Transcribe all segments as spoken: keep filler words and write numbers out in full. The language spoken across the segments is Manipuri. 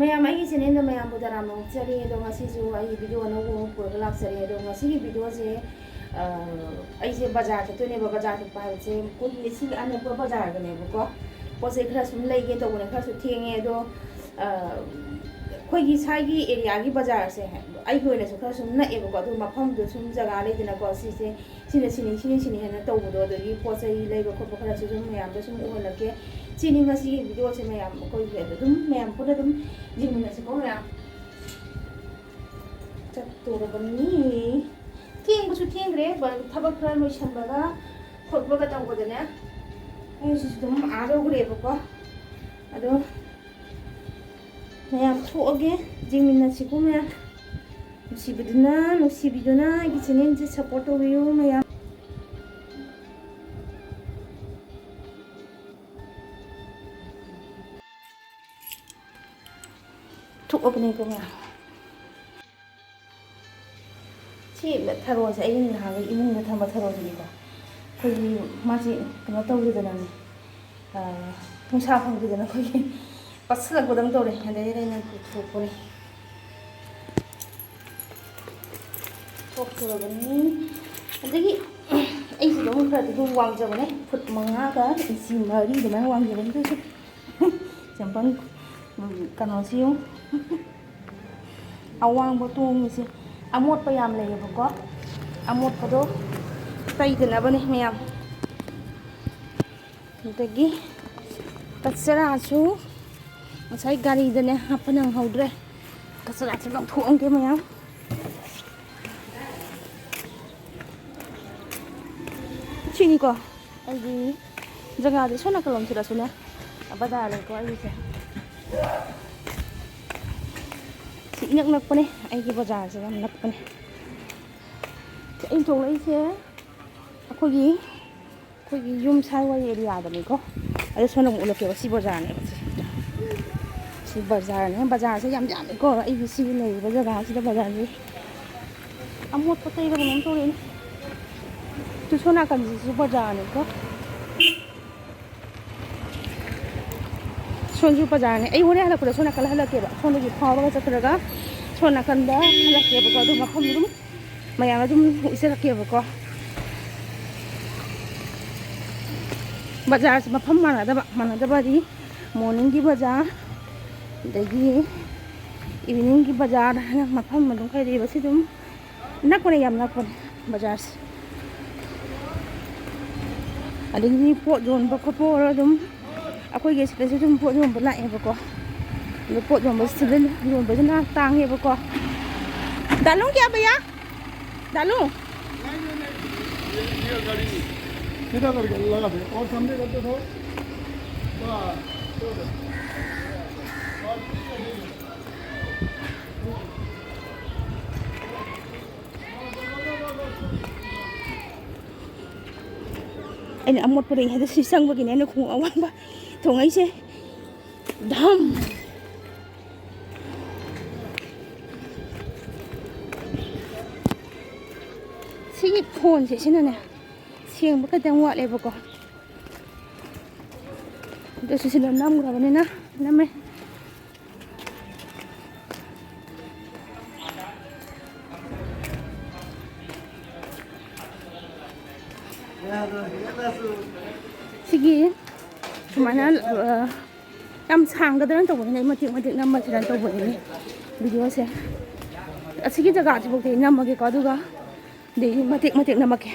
ꯃꯌꯥꯝ, ꯑꯩꯒꯤ ꯆꯦꯅꯦꯜꯗ ꯃꯌꯥꯝꯕꯨ ꯇꯔꯥꯝꯅ ꯑꯣꯛꯆꯔꯤ꯫ ꯑꯗꯣ ꯉꯁꯤꯁꯨ ꯑꯩ ꯚꯤꯗꯤꯑꯣ ꯑꯅꯧꯕ ꯑꯃ ꯄꯨꯔꯒ ꯂꯥꯛꯆꯔꯦ꯫ ꯑꯗꯣ ꯉꯁꯤꯒꯤ ꯚꯤꯗꯤꯑꯣꯁꯦ, ꯑ, ꯑꯩꯁꯦ ꯕꯖꯥꯔ ꯆꯠꯇꯣꯏꯅꯦꯕ꯫ ꯕꯖꯥꯔ ꯆꯠꯄ ꯍꯥꯏꯕꯁꯦ ꯑꯩꯈꯣꯏꯒꯤ ꯁꯤꯒꯤ ꯑꯅꯛꯄ ꯕꯖꯥꯔꯗꯅꯦꯕꯀꯣ꯫ ꯄꯣꯠ ꯆꯩ ꯈꯔ ꯁꯨꯝ ꯂꯩꯒꯦ ꯇꯧꯕꯅꯦ, ꯈꯔꯁꯨ ꯊꯦꯡꯉꯦ꯫ ꯑꯗꯣ, ꯑ, ꯑꯩꯈꯣꯏꯒꯤ ꯁ꯭ꯋꯥꯏꯒꯤ ꯑꯦꯔꯤꯌꯥꯒꯤ ꯕꯖꯥꯔꯁꯦ ꯑꯩꯒꯤ ꯑꯣꯏꯅꯁꯨ ꯈꯔ ꯁꯨꯝ ꯅꯛꯑꯦꯕꯀꯣ꯫ ꯑꯗꯨ ꯃꯐꯝꯗꯣ ꯁꯨꯝ ꯖꯒꯥ ꯂꯩꯗꯅꯀꯣ, ꯁꯤꯁꯦ ꯁꯤꯅ ꯁꯤꯅꯤ, ꯁꯤꯅ ꯁꯤꯅꯤ ꯍꯥꯏꯅ ꯇꯧꯕꯗꯣ, ꯑꯗꯒꯤ ꯄꯣꯠ ꯆꯩ ꯂꯩꯕ ꯈꯣꯠꯄ ꯈꯔꯁꯨ ꯑꯗꯨꯝ ꯃꯌꯥꯝꯗ ꯁꯨꯝ ꯎꯍꯜꯂꯛꯀꯦ꯫ ꯁꯤꯅꯤ ꯉꯁꯤꯒꯤ ꯚꯤꯗꯤꯑꯣꯁꯦ ꯃꯌꯥꯝ ꯑꯩꯈꯣꯏꯒꯤ ꯑꯗꯨꯝ ꯃꯌꯥꯝ ꯄꯨꯟꯅ ꯑꯗꯨꯝ ꯌꯦꯡꯃꯤꯟꯅꯁꯤꯀꯣ ꯃꯌꯥꯝ꯫ ꯆꯠꯇꯣꯔꯕꯅꯤ꯫ ꯊꯦꯡꯕꯁꯨ ꯊꯦꯡꯈ꯭ꯔꯦ, ꯕ-, ꯊꯕꯛ ꯈꯔ ꯂꯣꯏꯁꯟꯕꯒ ꯈꯣꯠꯄꯒ ꯇꯧꯕꯗꯅꯦ꯫ ꯄꯨꯡꯁꯤꯁꯨ ꯑꯗꯨꯝ ꯑꯥ ꯌꯧꯈ꯭ꯔꯦꯕꯀꯣ꯫ ꯑꯗꯣ ꯃꯌꯥꯝ ꯊꯣꯛꯑꯒꯦ, ꯌꯦꯡꯃꯤꯟꯅꯁꯤꯀꯣ ꯃꯌꯥꯝ꯫ ꯅꯨꯡꯁꯤꯕꯗꯨꯅ, ꯅꯨꯡꯁꯤꯕꯤꯗꯨꯅ ꯑꯩꯒꯤ ꯆꯦꯅꯦꯜꯁꯦ ꯁꯞꯄꯣꯔꯠ ꯇꯧꯕꯤꯌꯨ ꯃꯌꯥꯝ꯫ ꯊꯣꯛꯑꯕꯅꯦꯀꯣ ꯃꯌꯥꯝ꯫ ꯁꯤ ꯊꯔꯣꯁꯦ ꯑꯩꯅ ꯅꯍꯥꯟꯒꯩ ꯏꯃꯨꯡꯗ ꯊꯝꯕ ꯊꯔꯣꯁꯤꯅꯤꯀꯣ꯫ ꯑꯩꯈꯣꯏꯒꯤ ꯃꯥꯁꯤ ꯀꯩꯅꯣ ꯇꯧꯈꯤꯗꯅꯅꯦ, ꯑꯥ, ꯅꯨꯡꯁꯥ ꯐꯪꯈꯤꯗꯅ ꯑꯩꯈꯣꯏꯒꯤ ꯄꯠꯁꯤꯜꯂꯛꯄꯗꯧꯅ ꯇꯧꯔꯦ꯫ ꯑꯗꯩꯗ ꯑꯩꯅ ꯄꯨꯊꯣꯛꯄꯅꯦ꯫ ꯊꯣꯛꯇꯣꯔꯕꯅꯤ꯫ ꯑꯗꯒꯤ ꯑꯩꯁꯤꯗ ꯑꯃꯨꯛ ꯈꯔꯗꯤ ꯑꯗꯨꯝ ꯋꯥꯡꯖꯕꯅꯦ, ꯐꯨꯠ ꯃꯉꯥꯒ ꯏꯟꯆꯤ ꯃꯔꯤ ꯑꯗꯨꯃꯥꯏꯅ ꯋꯥꯡꯖꯕꯅꯦ꯫ ꯑꯗꯨꯁꯨ ꯆꯦꯝꯄꯜ, ꯎꯝ, ꯀꯩꯅꯣꯁꯤ ꯌꯦꯡꯉꯨ꯫ ꯑꯋꯥꯡꯕ ꯇꯣꯡꯉꯤꯁꯦ ꯑꯃꯣꯠꯄ ꯌꯥꯝ ꯂꯩꯌꯦꯕꯀꯣ꯫ ꯑꯃꯣꯠꯄꯗꯣ ꯇꯩꯗꯅꯕꯅꯦ ꯃꯌꯥꯝ꯫ ꯑꯗꯒꯤ ꯀꯆꯔꯥꯁꯨ ꯉꯁꯥꯏ ꯒꯥꯔꯤꯗꯅꯦ ꯍꯥꯞꯄ ꯅꯪꯍꯧꯗ꯭ꯔꯦ꯫ ꯀꯆꯔꯥꯁꯨ ꯂꯧꯊꯣꯛꯑꯝꯒꯦ ꯃꯌꯥꯝ꯫ ꯁꯤꯅꯤꯀꯣ ꯑꯩꯒꯤ ꯖꯒꯥꯁꯦ ꯁꯣꯝ ꯅꯥꯀꯜꯂꯣꯝ ꯁꯤꯗꯁꯨꯅꯦ ꯕꯖꯥꯔ ꯂꯩꯀꯣ ꯑꯩꯒꯤꯁꯦ꯫ ꯁꯤ ꯏꯅꯛ ꯅꯛꯄꯅꯦ, ꯑꯩꯒꯤ ꯕꯖꯥꯔꯁꯦ ꯌꯥꯝ ꯅꯛꯄꯅꯦ꯫ ꯑꯩꯅ ꯊꯣꯛꯂꯛꯏꯁꯦ ꯑꯩꯈꯣꯏꯒꯤ ꯑꯩꯈꯣꯏꯒꯤ ꯌꯨꯝ ꯁꯥꯏꯋꯥꯏ ꯑꯦꯔꯤꯌꯥꯗꯅꯤꯀꯣ꯫ ꯑꯗꯣ ꯁꯣꯝꯗ ꯑꯃꯨꯛ ꯎꯠꯂꯛꯀꯦꯕ, ꯁꯤ ꯕꯖꯥꯔꯅꯦꯕ ꯁꯤ꯫ ꯁꯤ ꯕꯖꯥꯔꯅꯦ, ꯕꯖꯥꯔꯁꯦ ꯌꯥꯝ ꯌꯥꯝꯃꯤꯀꯣ꯫ ꯑꯩꯒꯤ ꯁꯤꯒꯤ ꯂꯩꯔꯤꯕ ꯖꯒꯥꯁꯤꯗ ꯕꯖꯥꯔꯁꯦ ꯑꯃꯣꯠꯄ ꯇꯩꯔꯕ ꯀꯩꯅꯣꯝ ꯇꯧꯔꯦꯅꯦ꯫ ꯇꯨ ꯁꯣꯝ ꯅꯥꯀꯟꯁꯤꯁꯨ ꯕꯖꯥꯔꯅꯤꯀꯣ꯫ ꯁꯣꯝꯁꯨ ꯕꯖꯥꯔꯅꯦ꯫ ꯑꯩ ꯍꯣꯔꯦꯟ ꯍꯜꯂꯛꯄꯗ ꯁꯣꯝ ꯅꯥꯀꯜ ꯍꯜꯂꯛꯀꯦꯕ꯫ ꯁꯣꯝꯗꯒꯤ ꯐꯥꯎꯔꯒ ꯆꯠꯈ꯭ꯔꯒ ꯁꯣꯝ ꯅꯥꯀꯟꯗ ꯍꯜꯂꯛꯀꯦꯕꯀꯣ꯫ ꯑꯗꯨ ꯃꯐꯝꯗꯨ ꯑꯗꯨꯝ ꯃꯌꯥꯝ ꯑꯗꯨꯝ ꯎꯠꯆꯔꯛꯀꯦꯕꯀꯣ꯫ ꯕꯖꯥꯔꯁꯦ ꯃꯐꯝ ꯃꯥꯟꯅꯗꯕ, ꯃꯥꯟꯅꯗꯕꯗꯤ ꯃꯣꯔꯅꯤꯡꯒꯤ ꯕꯖꯥꯔ, ꯑꯗꯒꯤ ꯏꯚꯤꯅꯤꯡꯒꯤ ꯕꯖꯥꯔ ꯍꯥꯏꯅ ꯃꯐꯝ ꯑꯗꯨꯝ ꯈꯥꯏꯗꯣꯛꯑꯦꯕ꯫ ꯁꯤ ꯑꯗꯨꯝ ꯅꯛꯄꯅꯦ, ꯌꯥꯝ ꯅꯛꯄꯅꯦ ꯕꯖꯥꯔꯁꯦ꯫ ꯑꯗꯒꯤꯗꯤ ꯄꯣꯠ ꯌꯣꯟꯕ ꯈꯣꯠꯄ ꯑꯣꯏꯔꯣ, ꯑꯗꯨꯝ ꯑꯩꯈꯣꯏꯒꯤ ꯁꯤꯗꯁꯨ ꯑꯗꯨꯝ ꯄꯣꯠ ꯌꯣꯟꯕ ꯂꯥꯛꯑꯦꯕꯀꯣ꯫ ꯑꯗꯣ ꯄꯣꯠ ꯌꯣꯟꯕꯁꯤꯗ ꯌꯣꯟꯕꯁꯤꯅ ꯇꯥꯡꯉꯦꯕꯀꯣ꯫ ꯗꯥꯂꯨꯡ ꯀꯌꯥ ꯕꯌꯥ? ꯗꯥꯂꯨꯡ? सीधा करके लगा दे और सामने कर दे थोड़ा। बस, छोड़ दे। ꯑꯩꯅ ꯑꯃꯣꯠꯄ ꯂꯩ ꯍꯥꯏꯗꯣ ꯁꯤ ꯆꯪꯕꯒꯤꯅꯦ ꯑꯩꯅ ꯈꯣꯡꯎꯞ ꯑꯋꯥꯡꯕ ꯊꯣꯡꯉꯛꯏꯁꯦ꯫ ꯙꯝ! ꯁꯤꯒꯤ ꯐꯣꯟꯁꯦ ꯁꯤꯅꯅꯦ ꯁꯦꯡꯕ ꯈꯤꯇꯪ ꯋꯥꯠꯂꯦꯕꯀꯣ꯫ ꯑꯗꯨꯁꯨ ꯁꯤꯗ ꯅꯝꯈ꯭ꯔꯕꯅꯤꯅ ꯅꯝꯃꯦ꯫ ꯁꯤꯒꯤ ꯁꯨꯃꯥꯏꯅ, ꯑ, ꯌꯥꯝ ꯁꯥꯡꯒꯗ꯭ꯔꯅ ꯇꯧꯕꯅꯤꯅ ꯑꯩ ꯃꯇꯦꯛ ꯃꯇꯦꯛ ꯅꯝꯃꯁꯤꯔꯅ ꯇꯧꯕꯅꯤꯅꯦ ꯚꯤꯗꯤꯑꯣꯁꯦ꯫ ꯑꯁꯤꯒꯤ ꯖꯒꯥꯁꯤꯐꯥꯎꯗꯤ ꯑꯩ ꯅꯝꯃꯒꯦꯀꯣ, ꯑꯗꯨꯒ ꯑꯗꯩ ꯃꯇꯦꯛ ꯃꯇꯦꯛ ꯅꯝꯃꯛꯀꯦ꯫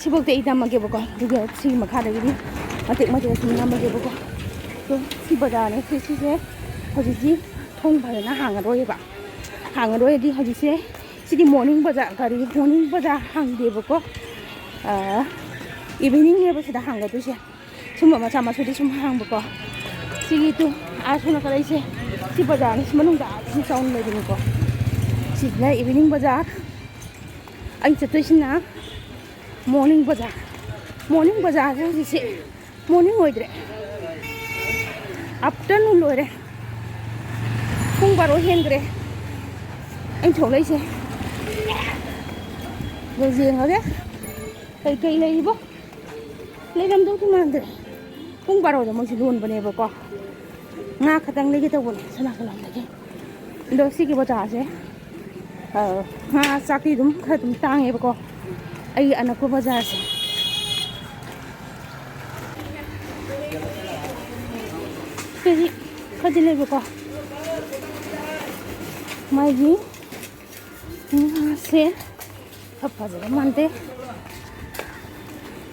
ꯁꯤꯐꯧꯗꯤ ꯑꯩ ꯅꯝꯃꯒꯦꯕꯀꯣ, ꯑꯗꯨꯒ ꯁꯤꯒꯤ ꯃꯈꯥꯗꯒꯤꯗꯤ ꯃꯇꯦꯛ ꯃꯇꯦꯛ ꯑꯗꯨꯝ ꯅꯝꯃꯒꯦꯕꯀꯣ꯫ ꯑꯗꯣ ꯁꯤ ꯕꯖꯥꯔꯅꯦ, ꯁꯤ, ꯁꯤꯁꯦ ꯍꯧꯖꯤꯛꯇꯤ ꯊꯣꯡ ꯐꯖꯅ ꯍꯥꯡꯉꯔꯣꯏꯕ꯫ ꯍꯥꯡꯉꯔꯣꯏꯗꯤ ꯍꯧꯖꯤꯛꯁꯦ ꯁꯤꯗꯤ ꯃꯣꯔꯅꯤꯡ ꯕꯖꯥꯔ, ꯀꯔꯤ, ꯃꯣꯔꯅꯤꯡ ꯕꯖꯥꯔ ꯍꯥꯡꯗꯦꯕꯀꯣ꯫ ꯏꯚꯤꯅꯤꯡꯅꯦꯕ ꯁꯤꯗ ꯍꯥꯡꯒꯗꯣꯏꯁꯦ꯫ ꯁꯨꯝꯕ ꯃꯆꯥ ꯃꯁꯨꯗꯤ ꯁꯨꯝ ꯍꯥꯡꯕꯀꯣ꯫ ꯁꯤꯒꯤ ꯇꯨ ꯑꯥ ꯁꯣꯝ ꯅꯥꯀꯟ ꯂꯩꯁꯦ, ꯁꯤ ꯕꯖꯥꯔꯅꯤ, ꯁꯤ ꯃꯅꯨꯡꯗ ꯑꯥ ꯁꯨꯝ ꯆꯥꯎꯅ ꯂꯩꯕꯅꯤꯀꯣ꯫ ꯁꯤꯁꯤꯅ ꯏꯚꯤꯅꯤꯡ ꯕꯖꯥꯔ꯫ ꯑꯩ ꯆꯠꯇꯣꯏꯁꯤꯅ ꯃꯣꯔꯅꯤꯡ ꯕꯖꯥꯔ꯫ ꯃꯣꯔꯅꯤꯡ ꯕꯖꯥꯔꯁꯦ ꯍꯧꯖꯤꯛꯁꯦ ꯃꯣꯔꯅꯤꯡ ꯑꯣꯏꯗ꯭ꯔꯦ꯫ ꯑꯥꯐꯇꯔꯅꯨꯟ ꯂꯣꯏꯔꯦ꯫ ꯄꯨꯡ ꯕꯥꯔꯣ ꯍꯦꯟꯈ꯭ꯔꯦ ꯑꯩꯅ ꯊꯣꯛꯂꯛꯏꯁꯦ꯫ ꯑꯗꯣ ꯌꯦꯡꯉꯒꯦ ꯀꯩꯀꯩ ꯂꯩꯔꯤꯕꯣ꯫ ꯂꯩꯔꯝꯗꯧꯗꯤ ꯃꯥꯟꯗ꯭ꯔꯦ꯫ ꯄꯨꯡ ꯕꯥꯔꯣꯗ ꯃꯣꯏꯁꯨ ꯂꯣꯟꯕꯅꯦꯕꯀꯣ꯫ ꯉꯥ ꯈꯛꯇꯪ ꯂꯩꯒꯦ ꯇꯧꯕꯅꯦ ꯁꯣꯝ ꯅꯥꯀꯜ ꯂꯣꯝꯗꯒꯤ꯫ ꯑꯗꯣ ꯁꯤꯒꯤ ꯕꯖꯥꯔꯁꯦ, ꯑ, ꯉꯥ ꯆꯥꯛꯇꯤ ꯑꯗꯨꯝ ꯈꯔ ꯑꯗꯨꯝ ꯇꯥꯡꯉꯦꯕꯀꯣ, ꯑꯩꯒꯤ ꯑꯅꯛꯄ ꯕꯖꯥꯔꯁꯦ꯫ ꯁꯤꯗꯤ ꯈꯔꯗꯤ ꯂꯩꯕꯀꯣ꯫ ꯃꯥꯒꯤ ꯉꯥꯁꯦ ꯈꯔ ꯐꯖꯕ ꯃꯥꯟꯗꯦ꯫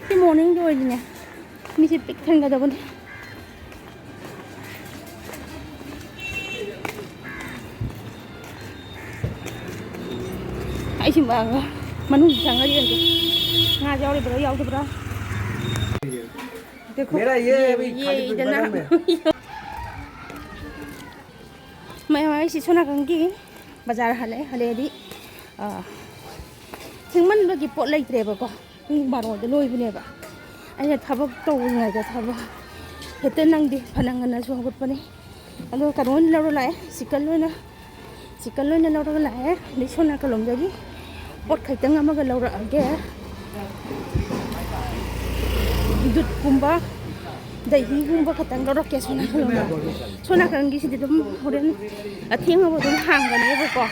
ꯁꯤ ꯃꯣꯔꯅꯤꯡꯒꯤ ꯑꯣꯏꯔꯤꯅꯦ꯫ ꯃꯤꯁꯦ ꯄꯤꯛ ꯊꯟꯒꯗꯕꯅꯦ꯫ ꯑꯩꯁꯤ ꯃ-, ꯃꯅꯨꯡ ꯆꯪꯉ ꯌꯦꯡꯒꯦ꯫ ꯉꯥ ꯌꯥꯎꯔꯤꯕ꯭ꯔꯥ ꯌꯥꯎꯗꯕ꯭ꯔꯥ? देखो, मेरा ये ये, अभी ये खाली पेट इधर ना बैठा हूँ मैं। ꯃꯌꯥꯝ ꯑꯩꯁꯤ ꯁꯣꯝ ꯅꯥꯀꯟꯒꯤ ꯕꯖꯥꯔ ꯍꯜꯂꯛꯑꯦ꯫ ꯍꯜꯂꯛꯑꯗꯤ, ꯑ, ꯊꯦꯡꯃꯟꯕꯒꯤ ꯄꯣꯠ ꯂꯩꯇ꯭ꯔꯦꯕꯀꯣ꯫ ꯄꯨꯡ ꯕꯥꯔꯣꯗ ꯂꯣꯏꯕꯅꯦꯕ꯫ ꯑꯩꯅ ꯊꯕꯛ ꯇꯧꯔꯤꯉꯩꯗ ꯊꯕꯛ ꯍꯦꯛꯇ ꯅꯪꯗꯦ꯫ ꯐꯅ ꯉꯟꯅꯁꯨ ꯍꯧꯒꯠꯄꯅꯤ꯫ ꯑꯗꯣ ꯀꯩꯅꯣ ꯑꯣꯏꯅ ꯂꯧꯔ ꯂꯥꯛꯑꯦ, ꯆꯤꯛꯀꯟ ꯑꯣꯏꯅ, ꯆꯤꯛꯀꯟ ꯑꯣꯏꯅ ꯂꯧꯔꯒ ꯂꯥꯛꯑꯦ꯫ ꯑꯗꯩ ꯁꯣꯝ ꯅꯥꯀꯜꯂꯣꯝꯗꯒꯤ ꯄꯣꯠ ꯈꯛꯇꯪ ꯑꯃꯒ ꯂꯧꯔꯛꯑꯒꯦ꯫ ꯗꯨꯠꯀꯨꯝꯕ, ꯗꯍꯤꯒꯨꯝꯕ ꯈꯛꯇꯪ ꯂꯧꯔꯛꯀꯦ ꯁꯣꯝ ꯅꯥꯀꯜꯂꯣꯝꯗ꯫ ꯁꯣꯝ ꯅꯥꯀꯜꯒꯤꯁꯤꯗꯤ ꯑꯗꯨꯝ ꯍꯣꯔꯦꯟ ꯑꯊꯦꯡꯉꯕ ꯑꯗꯨꯝ ꯍꯥꯡꯒꯅꯦꯕꯀꯣ꯫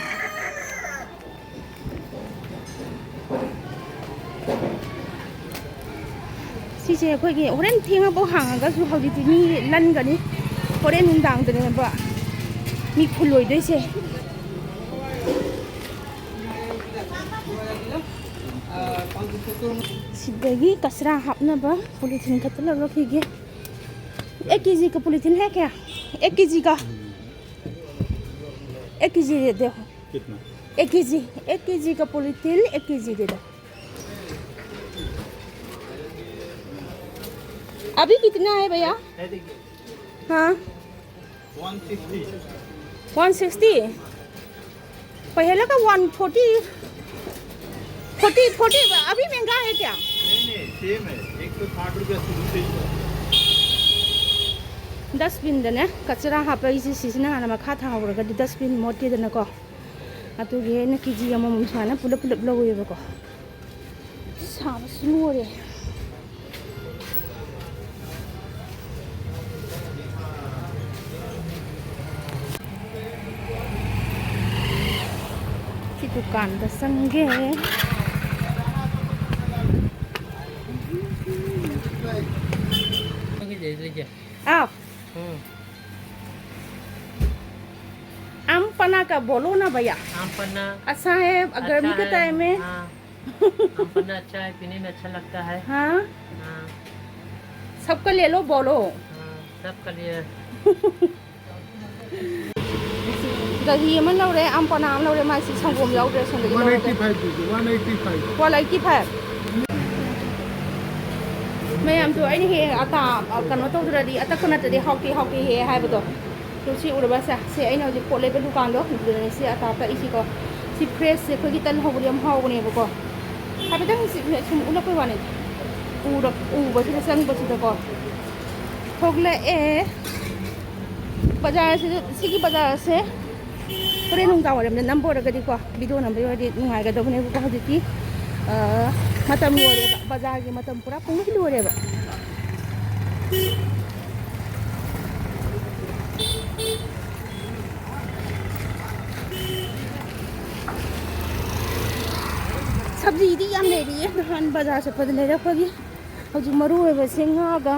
ꯁꯤꯁꯦ ꯑꯩꯈꯣꯏꯒꯤ ꯍꯣꯔꯦꯟ ꯊꯦꯡꯉꯐꯥꯎ ꯍꯥꯡꯉꯒꯁꯨ ꯍꯧꯖꯤꯛꯇꯤ ꯃꯤ ꯂꯟꯒꯅꯤ꯫ ꯍꯣꯔꯦꯟ ꯅꯨꯡꯗꯥꯡꯗꯅꯦꯕ ꯃꯤ ꯐꯨꯜ ꯑꯣꯏꯗꯣꯏꯁꯦ꯫ ꯁꯤꯗꯒꯤ ꯀꯆꯔꯥ ꯍꯥꯞꯅꯕ ꯄꯣꯂꯤꯊꯤꯟ ꯈꯛꯇ ꯂꯧꯔꯛꯈꯤꯒꯦ꯫ एक केजी का पॉलीथीन है क्या? एक केजी का, एक केजी दे दो। कितना? एक केजी, एक केजी का पॉलीथीन एक केजी दे दो। अभी कितना है भैया? हाँ। One sixty. One sixty? पहले का वन फोर्टी, फोर्टी, फोर्टी अभी महंगा है क्या? नहीं, नहीं, सेम है, एक सौ साठ रुपया शुरू से ही है। ꯗꯁꯕꯤꯟꯗꯅꯦ ꯀꯆꯔꯥ ꯍꯥꯞꯄ ꯑꯩꯁꯦ ꯁꯤꯁꯤꯅ ꯍꯥꯟꯅ ꯃꯈꯥ ꯊꯥꯍꯧꯔꯒꯗꯤ ꯗꯁꯕꯤꯟ ꯃꯣꯠꯇꯦꯗꯅꯀꯣ꯫ ꯑꯗꯨꯒꯤ ꯑꯩꯅ ꯀꯦ ꯖꯤ ꯑꯃꯃꯝ ꯁꯨꯃꯥꯏꯅ ꯄꯨꯂꯞ ꯄꯨꯂꯞ ꯂꯧꯋꯦꯕꯀꯣ꯫ ꯁꯥꯕꯁꯨ ꯂꯣꯏꯔꯦ꯫ ꯁꯤ ꯗꯨꯀꯥꯟꯗ ꯆꯪꯒꯦ꯫ ꯑꯥꯎ꯫ ꯎꯝ꯫ आम पन्ना का बोलो ना भैया। आम पन्ना अच्छा है, गर्मी अच्छा के है। टाइम में। हाँ। आम पन्ना अच्छा है, पीने में अच्छा लगता है। हाँ। हाँ। सबका ले लो बोलो। हाँ, सबका लिए। ꯗꯍꯤ ꯑꯃ ꯂꯧꯔꯦ, ꯑꯝ ꯄꯅꯥ ꯑꯃ ꯂꯧꯔꯦ, ꯃꯥꯁꯤ ꯁꯪꯒꯣꯝ ꯌꯥꯎꯗ꯭ꯔꯦ, ꯁꯣꯝꯗꯒꯤ ꯂꯧꯔꯒꯦ꯫ One eighty five. One eighty five. ꯃꯌꯥꯝꯗꯣ ꯑꯩꯅ ꯍꯦꯛ ꯑꯇꯥ, ꯀꯩꯅꯣ ꯇꯧꯗ꯭ꯔꯗꯤ, ꯑꯇꯛꯄ ꯅꯠꯇ꯭ꯔꯗꯤ ꯍꯥꯎꯇꯦ, ꯍꯥꯎꯇꯦ ꯍꯦꯛ ꯍꯥꯏꯕꯗꯣ꯫ ꯑꯗꯨ ꯁꯤ ꯎꯔꯕ ꯁꯦ? ꯁꯤ ꯑꯩꯅ ꯍꯧꯖꯤꯛ ꯄꯣꯠ ꯂꯩꯕ ꯗꯨꯀꯥꯟꯗꯣ, ꯑꯗꯨꯗꯅꯦ ꯁꯤ ꯑꯇꯥ ꯇꯛꯏꯁꯤꯀꯣ꯫ ꯁꯤ ꯐ꯭ꯔꯦꯁꯁꯦ ꯑꯩꯈꯣꯏꯒꯤ ꯇꯟ ꯍꯧꯕꯗꯤ ꯌꯥꯝ ꯍꯥꯎꯕꯅꯦꯕꯀꯣ꯫ ꯍꯥꯏꯐꯦꯠꯇꯪ ꯁꯤ ꯁꯨꯝ ꯎꯠꯂꯛꯄꯩ ꯋꯥꯅꯤ꯫ ꯎꯔꯛ-, ꯎꯕꯁꯤꯗ ꯆꯪꯕꯁꯤꯗꯀꯣ꯫ ꯊꯣꯛꯂꯛꯑꯦ꯫ ꯕꯖꯥꯔꯁꯤꯗ, ꯁꯤꯒꯤ ꯕꯖꯥꯔꯁꯦ ꯍꯣꯔꯦꯟ ꯅꯨꯡꯗꯥꯡ ꯋꯥꯏꯔꯝꯗ ꯅꯝꯕ ꯑꯣꯏꯔꯒꯗꯤꯀꯣ, ꯚꯤꯗꯤꯑꯣ ꯅꯝꯕꯒꯤ ꯑꯣꯏꯔꯗꯤ ꯅꯨꯡꯉꯥꯏꯒꯗꯕꯅꯦꯕꯀꯣ꯫ ꯍꯧꯖꯤꯛꯇꯤ, ꯑ, ꯃꯇꯝ ꯂꯣꯏꯔꯦꯕ, ꯕꯖꯥꯔꯒꯤ ꯃꯇꯝ ꯄꯨꯔꯥ ꯄꯨꯡꯂꯣꯏ ꯂꯣꯏꯔꯦꯕ꯫ ꯁꯕꯖꯤꯗꯤ ꯌꯥꯝ ꯂꯩꯔꯤꯌꯦ, ꯅꯍꯥꯟ ꯕꯖꯥꯔ ꯆꯠꯄꯗ ꯂꯩꯔꯛꯄꯒꯤ꯫ ꯍꯧꯖꯤꯛ ꯃꯔꯨ ꯑꯣꯏꯕꯁꯦ ꯉꯥꯒ,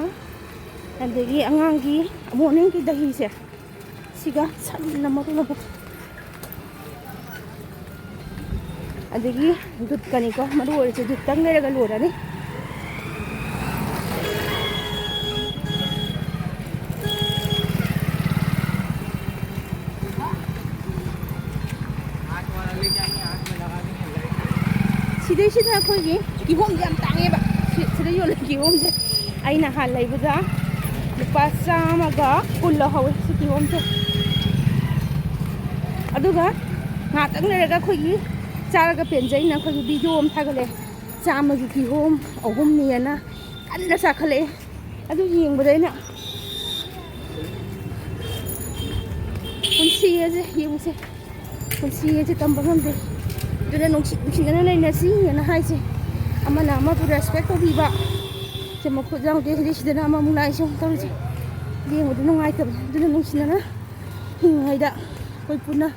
ꯑꯗꯒꯤ ꯑꯉꯥꯡꯒꯤ ꯃꯣꯔꯅꯤꯡꯒꯤ ꯗꯍꯤꯁꯦ, ꯁꯤꯒ ꯁꯟꯅ ꯃꯔꯨ ꯑꯣꯏꯕ꯫ ꯑꯗꯒꯤ ꯗꯨꯠꯀꯅꯤꯀꯣ, ꯃꯔꯨ ꯑꯣꯏꯔꯤꯁꯦ ꯗꯨꯠꯇꯪ ꯂꯩꯔꯒ ꯂꯣꯏꯔꯅꯤ꯫ ꯁꯤꯗꯩꯁꯤꯗ ꯑꯩꯈꯣꯏꯒꯤ ꯀꯤꯍꯣꯝꯁꯦ ꯌꯥꯝ ꯇꯥꯡꯉꯦꯕ꯫ ꯁꯤ-, ꯁꯤꯗ ꯌꯣꯜꯂꯤ ꯀꯤꯍꯣꯝꯁꯦ꯫ ꯑꯩ ꯅꯍꯥꯟ ꯂꯩꯕꯗ ꯂꯨꯄꯥ ꯆꯥꯝꯃꯒ ꯀꯨꯟ ꯂꯧꯍꯧꯋꯦ ꯁꯤ ꯀꯤꯍꯣꯝꯁꯦ꯫ ꯑꯗꯨꯒ ꯉꯥꯛꯇꯪ ꯂꯩꯔꯒ ꯑꯩꯈꯣꯏꯒꯤ ꯆꯥꯔꯒ ꯄꯦꯟꯖꯩꯅ ꯑꯩꯈꯣꯏꯒꯤ ꯚꯤꯗꯤꯑꯣ ꯑꯃ ꯊꯥꯒꯠꯂꯛꯑꯦ꯫ ꯆꯥꯝꯃꯒꯤ ꯀꯤꯍꯣꯝ ꯑꯍꯨꯝꯅꯦꯅ ꯀꯟꯅ ꯆꯥꯈꯠꯂꯛꯑꯦ꯫ ꯑꯗꯨ ꯌꯦꯡꯕꯗ ꯑꯩꯅ ꯄꯨꯟꯁꯤ ꯑꯁꯦ ꯌꯦꯡꯉꯨꯁꯦ, ꯄꯨꯟꯁꯤ ꯑꯁꯦ ꯇꯝꯕ ꯉꯝꯗꯦ꯫ ꯑꯗꯨꯅ ꯅꯨꯡꯁꯤ ꯅꯨꯡꯁꯤꯅꯅ ꯂꯩꯅꯁꯤꯅ ꯍꯥꯏꯁꯦ꯫ ꯑꯃꯅ ꯑꯃꯕꯨ ꯔꯦꯁꯄꯦꯛ ꯇꯧꯕꯤꯕ ꯁꯦ ꯃꯈꯨꯠ ꯌꯥꯎꯗꯦ꯫ ꯍꯧꯖꯤꯛ ꯁꯤꯗꯅ ꯑꯃꯃꯨꯛ ꯂꯥꯛꯏꯁꯦ ꯇꯧꯔꯤꯁꯦ꯫ ꯌꯦꯡꯕꯗ ꯅꯨꯡꯉꯥꯏꯇꯕ꯫ ꯑꯗꯨꯅ ꯅꯨꯡꯁꯤꯅꯅ ꯍꯤꯡꯉꯤꯉꯩꯗ ꯑꯩꯈꯣꯏ ꯄꯨꯟꯅ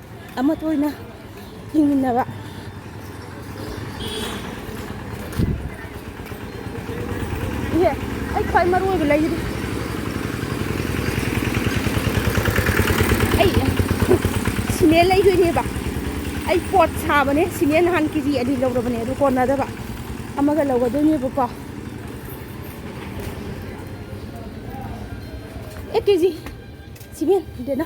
ꯑꯃꯠꯇ ꯑꯣꯏꯅ ꯍꯤꯡꯃꯤꯟꯅꯕ꯫ ꯏꯍꯦ, ꯑꯩ ꯈ꯭ꯋꯥꯏ ꯃꯔꯨ ꯑꯣꯏꯕ ꯂꯩꯔꯤ꯫ ꯑꯩ ꯁꯤꯃꯦꯟ ꯂꯩꯗꯣꯏꯅꯦꯕ꯫ ꯑꯩ ꯄꯣꯠ ꯁꯥꯕꯅꯦ꯫ ꯁꯤꯃꯦꯟ ꯅꯍꯥꯟ ꯀꯦ ꯖꯤ ꯑꯅꯤ ꯂꯧꯔꯕꯅꯦ, ꯑꯗꯨ ꯀꯣꯟꯅꯗꯕ ꯑꯃꯒ ꯂꯧꯒꯗꯣꯏꯅꯦꯕꯀꯣ꯫ एक केजी सीमेंट देना।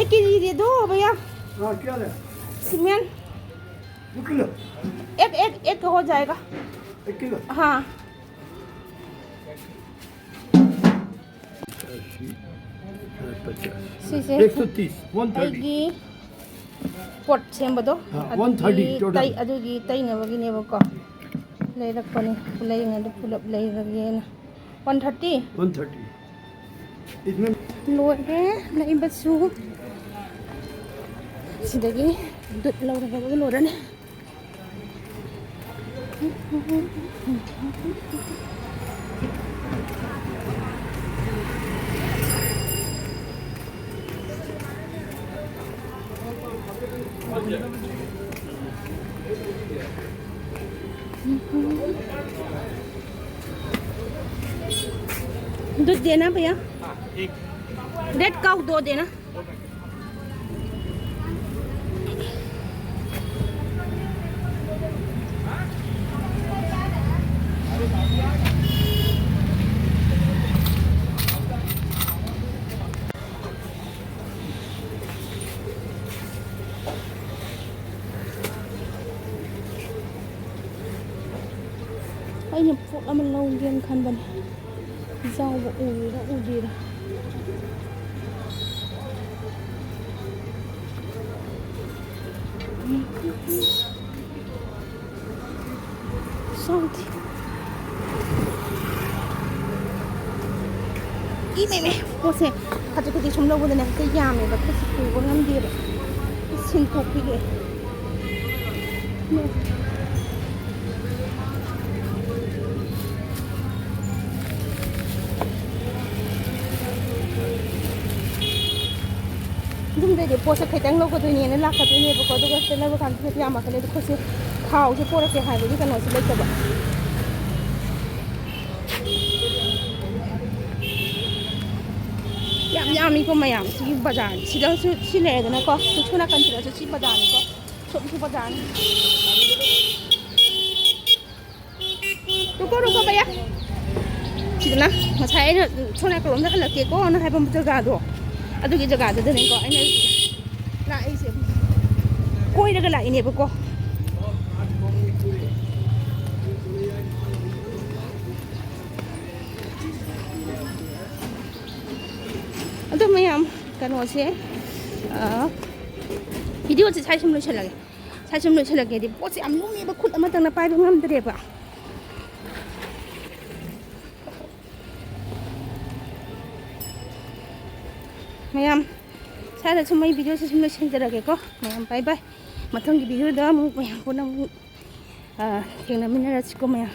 एक केजी दे दो भैया। हाँ, क्या ले? सीमेंट। दो किलो। एक, एक, एक हो जाएगा। एक किलो। हाँ। अस्सी, पचास। ꯁꯤꯁꯦ एक सौ तीस, वन थर्टी। ꯑꯩꯒꯤ ꯄꯣꯠ ꯁꯦꯝꯕꯗꯣ, ꯑꯥ, ꯑꯗꯨꯒꯤ वन थर्टी total꯫ ꯇꯩ-, ꯑꯗꯨꯒꯤ ꯇꯩꯅꯕꯒꯤꯅꯦꯕꯀꯣ꯫ ꯂꯩꯔꯛꯄꯅꯤ, ꯂꯩꯔꯤꯉꯩꯗ ꯄꯨꯂꯞ ꯂꯩꯔꯒꯦꯅ꯫ One thirty? One thirty. इसमें ꯂꯣꯏꯔꯦ ꯂꯩꯕꯁꯨ꯫ ꯁꯤꯗꯒꯤ ꯗꯨꯠ ꯂꯧꯔꯒ ꯂꯣꯏꯔꯅꯤ꯫ दूध देना भैया। रेड काऊ दो देना। ꯑꯩꯅ ꯄꯣꯠ ꯑꯃ ꯂꯧꯒꯦꯅ ꯈꯟꯕꯅꯦ꯫ ꯌꯥꯎꯕ ꯎꯔꯤꯔꯥ ꯎꯗ꯭ꯔꯤꯔꯥ? ꯁꯥꯎꯗꯤ꯫ ꯏꯃꯩꯃꯩ, ꯄꯣꯠꯁꯦ ꯈꯖꯤꯛ ꯈꯖꯤꯛ ꯁꯨꯝ ꯂꯧꯕꯗꯅꯦ ꯍꯦꯛꯇ ꯌꯥꯝꯃꯦꯕ, ꯄꯣꯠꯁꯦ ꯄꯨꯕ ꯉꯝꯗꯦꯕ꯫ ꯁꯤꯟꯇꯣꯛꯄꯤꯒꯦ꯫ ꯑꯗꯨꯝꯗꯩꯗꯤ ꯄꯣꯠꯁꯦ ꯈꯤꯇꯪ ꯂꯧꯒꯗꯣꯏꯅꯦꯅ ꯂꯥꯛꯀꯗꯣꯏꯅꯦꯕꯀꯣ, ꯑꯗꯨꯒ ꯁꯤꯗ ꯂꯧꯔꯀꯥꯟꯗ ꯌꯥꯝꯃꯛꯀꯅꯤ꯫ ꯑꯗꯣ ꯑꯩꯈꯣꯏꯁꯦ ꯊꯥꯎꯁꯦ ꯄꯣꯔꯛꯀꯦ ꯍꯥꯏꯕꯒꯤ ꯀꯩꯅꯣꯁꯦ ꯂꯩꯇꯕ꯫ ꯌꯥꯝ ꯌꯥꯝꯃꯤꯀꯣ ꯃꯌꯥꯝ꯫ ꯁꯤꯒꯤ ꯕꯖꯥꯔꯅꯤ꯫ ꯁꯤꯗꯁꯨ ꯁꯤ ꯂꯩꯔꯦꯗꯅꯀꯣ꯫ ꯁꯣꯝ ꯅꯥꯀꯟꯁꯤꯗꯁꯨ ꯁꯤ ꯕꯖꯥꯔꯅꯤꯀꯣ꯫ ꯁꯣꯝꯁꯨ ꯕꯖꯥꯔꯅꯤ꯫ ꯔꯨꯀꯣ, ꯔꯨꯀꯣ, ꯚꯩꯌꯥ꯫ ꯁꯤꯗꯅ ꯉꯁꯥꯏ ꯑꯩꯅ ꯁꯣꯝ ꯅꯥꯀꯜꯂꯣꯝꯗ ꯍꯜꯂꯛꯀꯦꯀꯣꯅ ꯍꯥꯏꯕ ꯖꯒꯥꯗꯣ, ꯑꯗꯨꯒꯤ ꯖꯒꯥꯗꯨꯗꯅꯦꯀꯣ ꯑꯩꯅ ꯂꯥꯛꯏꯁꯦ꯫ ꯀꯣꯏꯔꯒ ꯂꯥꯛꯏꯅꯦꯕꯀꯣ꯫ ꯑꯗꯣ ꯃꯌꯥꯝ, ꯀꯩꯅꯣꯁꯦ, ꯑ, ꯚꯤꯗꯤꯑꯣꯁꯦ ꯁ꯭ꯋꯥꯏ ꯁꯨꯝ ꯂꯣꯏꯁꯤꯜꯂꯒꯦ꯫ ꯁ꯭ꯋꯥꯏ ꯁꯨꯝ ꯂꯣꯏꯁꯤꯜꯂꯒꯦꯗꯤ ꯄꯣꯠꯁꯦ ꯌꯥꯝ ꯂꯨꯝꯃꯦꯕ, ꯈꯨꯠ ꯑꯃꯇꯪꯅ ꯄꯥꯏꯕ ꯉꯝꯗ꯭ꯔꯦꯕ꯫ ꯃꯌꯥꯝ, ꯁ꯭ꯋꯥꯏꯗ ꯁꯨꯝ ꯑꯩ ꯚꯤꯗꯤꯑꯣꯁꯦ ꯁꯨꯝ ꯂꯣꯏꯁꯤꯟꯖꯔꯒꯦꯀꯣ꯫ ꯃꯌꯥꯝ, ꯕꯥꯏ ꯕꯥꯏ꯫ ꯃꯊꯪꯒꯤ ꯚꯤꯗꯤꯑꯣꯗ ꯑꯃꯨꯛ ꯃꯌꯥꯝ ꯄꯨꯟꯅ ꯑꯃꯨꯛ, ꯑ, ꯊꯦꯡꯅꯃꯤꯟꯅꯔꯁꯤꯀꯣ ꯃꯌꯥꯝ꯫